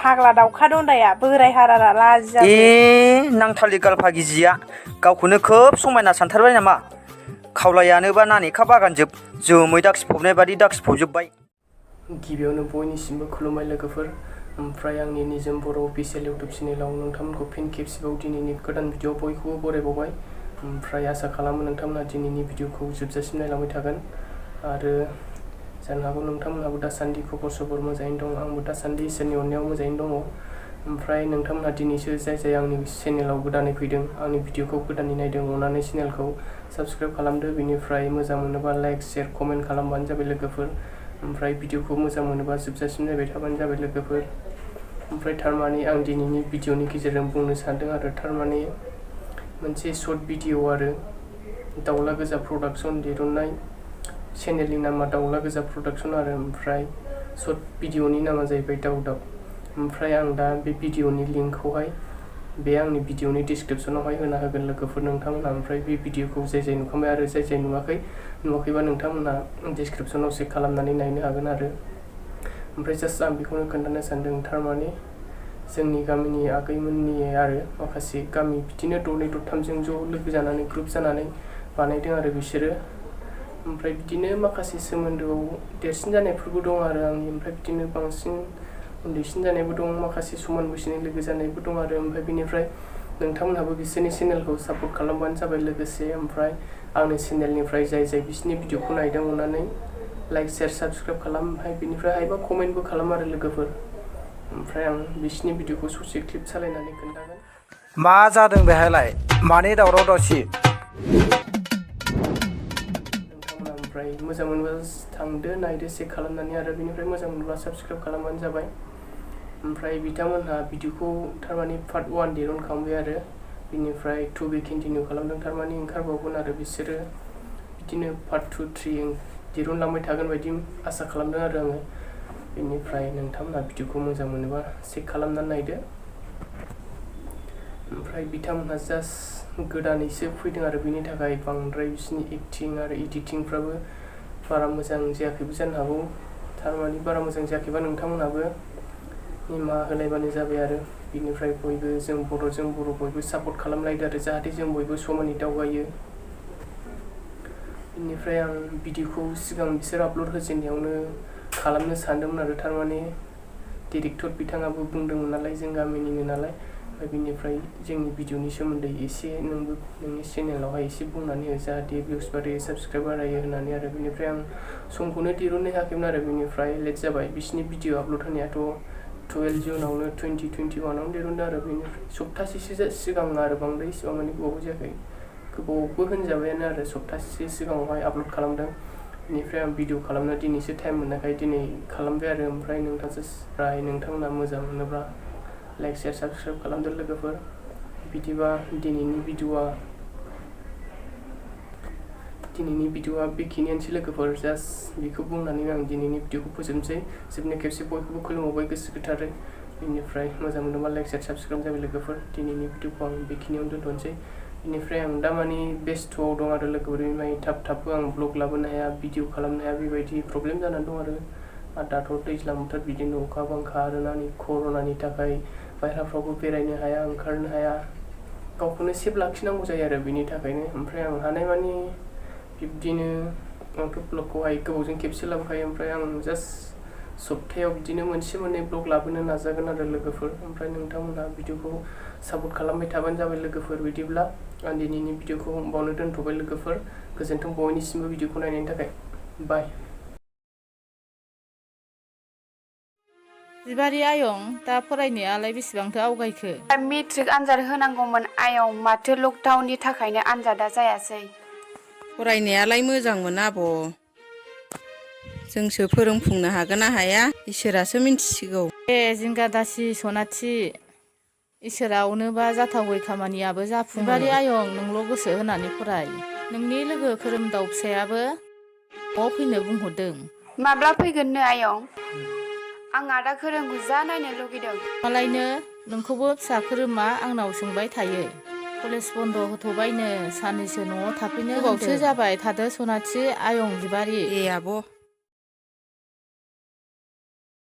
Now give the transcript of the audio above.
फाग्ला दाउखा दन्दाया बोराय हारारा लाजिया नांथारलि गालफा गिजिया गावखौनो खोब समायना सानथारबाय नामा खावलायानोबा नानेखा बागानजोब जोमै दाखिफबनाय बादि दाखिफबजोब्बाय। गिबियावनो बयनिसिमबो खुलुमबाय लोगोफोर। ओमफ्राय आंनि निजोम बर' अफिसियेल इउटुब चेनेलाव नोंथांमोनखौ फिन खेबसेबाव दिनैनि गोदान भिडिअ बयखौबो बरायबावबाय। ओमफ्राय आसा खालामो नोंथांमोनहा दिनैनि भिडिअखौ जोबजासिम नायलांबाय थागोन आरो जानो हागौ नोंथांमोनहाबो दासान्दि खबर सबर मोजाङैनो दं। आंबो दासान्दि इसोरनि अननायाव मोजाङैनो दङ। ओमफ्राय नोंथांमोनहा दिनैसो जाय आंनि चेनेलाव गोदानै फैदों आंनि भिडिअखौ गोदानै नायदों अननानै चेनेलखौ साबस्क्राइब खालामदो। बेनिफ्राय मोजां मोनोबा लाइक शेयार कमेन्ट खालामबानो जाबाय लोगोफोर। ओमफ्राय भिडिअखौ मोजां मोनोबा जोबजासिम नायबाय थाबानो जाबाय लोगोफोर। ओमफ्राय थारमाने आं दिनैनि भिडिअनि गेजेरजों बुंनो सानदों आरो थारमाने मोनसे शर्ट भिडिअ आरो दाउला गोजा प्रडाक्सन दिरुननाय चेनेलनि नामा दाउला गोजा प्रडाक्सन आरो ओमफ्राय शर्ट भिडिअनि नामा जाहैबाय दाउ दाउ। ओमफ्राय आं दा बे भिडिअनि लिंकखौहाय बे आंनि भिडिअनि डिसक्रिपसनावहाय होना होगोन लोगोफोर नोंथांमोनहा। ओमफ्राय बे भिडिअखौ जाय नुखांबाय आरो जाय नुवाखैबा नोंथांमोनहा डिसक्रिपसनाव चेक खालामनानै नायनो हागोन आरो। ओमफ्राय जास्ट आं बेखौनो खोन्थानो सानदों थारमाने जोंनि गामिनि आगैमोननि आरो माखासे गामि बिदिनो दरनै दरथामजों ज' लोगो जानानै ग्रुप जानानै बानायदों आरो बिसोरो। ओमफ्राय बिदिनो माखासे सोमोन्दोआव देरसिन जानायफोरबो दं आरो आंनि, ओमफ्राय बिदिनो बांसिन उन्दैसिन जानायबो दं, माखासे समान बैसोनि लोगो जानायबो दं आरो। ओमफ्राय बेनिफ्राय नोंथांमोनहाबो बिसोरनि चेनेलखौ सापर्ट खालामबानो जाबाय लोगोसे। ओमफ्राय आंनि चेनेलनिफ्राय जाय बिसोरनि भिडिअखौ नायदों अननानै लाइक शेयार साबस्क्राइब खालाम। ओमफ्राय बेनिफ्राय हायोबा कमेन्टबो खालाम आरो लोगोफोर। ओमफ्राय आं बिसोरनि भिडिअखौ ससे क्लिप सालायनानै खोन्थागोन। मा जादों बेहायलाय माने दावराव दावसि? नोंथांमोना ओमफ्राय मोजां मोनोबा थांदो नायदो चेक खालामनानै आरो बेनिफ्राय मोजां मोनोबा साबस्क्राइब खालामबानो जाबाय। ओमफ्राय बिथांमोनहा भिडिअखौ थारमाने पार्ट 1 दिरुनखांबाय आरो बेनिफ्राय 2 बे कन्टिनिउ खालामदों थारमाने ओंखारबावगोन आरो बिसोरो बिदिनो पार्ट 2, 3 दिरुनलांबाय थागोन बायदि आसा खालामदों आरो आङो। बेनिफ्राय नोंथांमोनहा भिडिअखौ मोजां मोनोबा चेक खालामनानै नायदो। ओमफ्राय बिथांमोनहा जास्ट गोदानैसो फैदों आरो बेनि थाखाय बांद्राय बिसोरनि एक्टिं आरो एडिटिंफ्राबो बारा मोजां जायाखैबो जानो हागौ। थारमाने बारा मोजां जायाखैबा नोंथांमोनहाबो निमाहा होलायबानो जाबाय आरो। बेनिफ्राय बयबो जों बर' बयबो सापर्ट खालामलायदो आरो जाहाथे जों बयबो समानै दावगायो। बेनिफ्राय आं भिडिअखौ सिगां बिसोर आपल'ड होजेननायावनो खालामनो सानदोंमोन आरो थारमाने डिरेक्टर बिथाङाबो बुंदोंमोन नालाय जों गामिनिनो नालाय। ओमफ्राय बेनिफ्राय जोंनि भिडिअनि सोमोन्दै एसे नोंबो नोंनि चेनेलावहाय एसे बुंनानै हो जाहाथे भिउस बारायो साबस्क्राइब बारायो होननानै आरो। बेनिफ्राय आं समखौनो दिरुननो हायाखैमोन आरो बेनिफ्राय लेट जाबाय। बिसोरनि भिडिअ आपल'ड होनायाथ' 12 जुनावनो 2021आवनो दिरुनदों आरो बेनिफ्राय सप्तासेसो सिगां आरो बांद्राय इसेबां माने गोबाव जायाखै, गोबावबो होनजाबायानो आरो सप्तासे सिगाङावहाय आपल'ड खालामदों। बेनिफ्राय आं भिडिअ खालामनो दिनैसो टाइम मोननायखाय दिनै खालामबाय आरो। ओमफ्राय नोंथांमोना मोजां मोनोब्ला लाइक शेयार साबस्क्राइब खालामदो लोगोफोर। बिदिबा दिनैनि भिडिअआ बेखिनियानोसै लोगोफोर। जास्ट बेखौ बुंनानै आं दिनैनि भिडिअखौ फोजोबनोसै। जोबनाय खेबसे बयखौबो खुलुमबावबाय गोसो गोथारै। बेनिफ्राय मोजां मोनोबा लाइक शेयार साबस्क्राइब जाबाय लोगोफोर। दिनैनि भिडिअखौ आं बेखिनियावनो दोनथ'नोसै। बेनिफ्राय आं दा माने बेस्थ'आव दं आरो लोगोफोर। बेनिफ्राय थाबबो आं ब्लग लाबोनो हाया, भिडिअ खालामनो हाया, बेबायदि प्रब्लेम जानानै दं आरो दाथ' दैज्लां बोथोर बिदिनो अखा बांखा आरो कर'नानि थाखाय बायह्राफ्रावबो बेरायनो हाया, ओंखारनो हाया, गावखौनो सेफ लाखिनांगौ जायो आरो बेनि थाखायनो। ओमफ्राय आं हानायमानि बिब्दिनो आंथ' ब्लगखौहाय गोबावजों खेबसे लाबोखायो। ओमफ्राय आं जास्ट सप्तायाव बिदिनो मोनसे मोननै ब्लग लाबोनो नाजागोन आरो लोगोफोर। ओमफ्राय नोंथांमोनहा भिडिअखौ सापर्ट खालामबाय थाबानो जाबाय लोगोफोर। बिदिब्ला आं दिनैनि भिडिअखौ बावनो दोनथ'बाय लोगोफोर। गोजोन्थों बयनिसिमबो भिडिअखौ नायनायनि थाखाय। बाय। जिबारि आयं, दा फरायनायालाय बेसेबांथो आवगायखो? मेट्रिक आनजाद होनांगौमोन आयं, माथो लकडाउननि थाखायनो आनजादा जायासै। फरायनायालाय मोजांमोन आब', जोंसो फोरोंफुंनो हागोन ना हाया इसोरासो मिन्थिसिगौ। जिंगा दासि सनाथि, इसोरा अनोबा जाथावै खामानियाबो जाफुङो। जिबारि आयं, नोंल' गोसो होनानै फराय। नोंनि लोगो खोरोमदाव फिसायाबो न'आव फैनो बुंहरदों। माब्ला फैगोननो आयं? आं आदा खोरोमखौ जा नायनो लुगैदों। मालायनो नोंखौबो फिसा खोरोमा आंनाव सोंबाय थायो। कलेज बन्द होथ'बायनो, साननैसो न'आव थाफैनो गोबावसो जाबाय थादो सनाथि आयं जिबारि। दे आब'।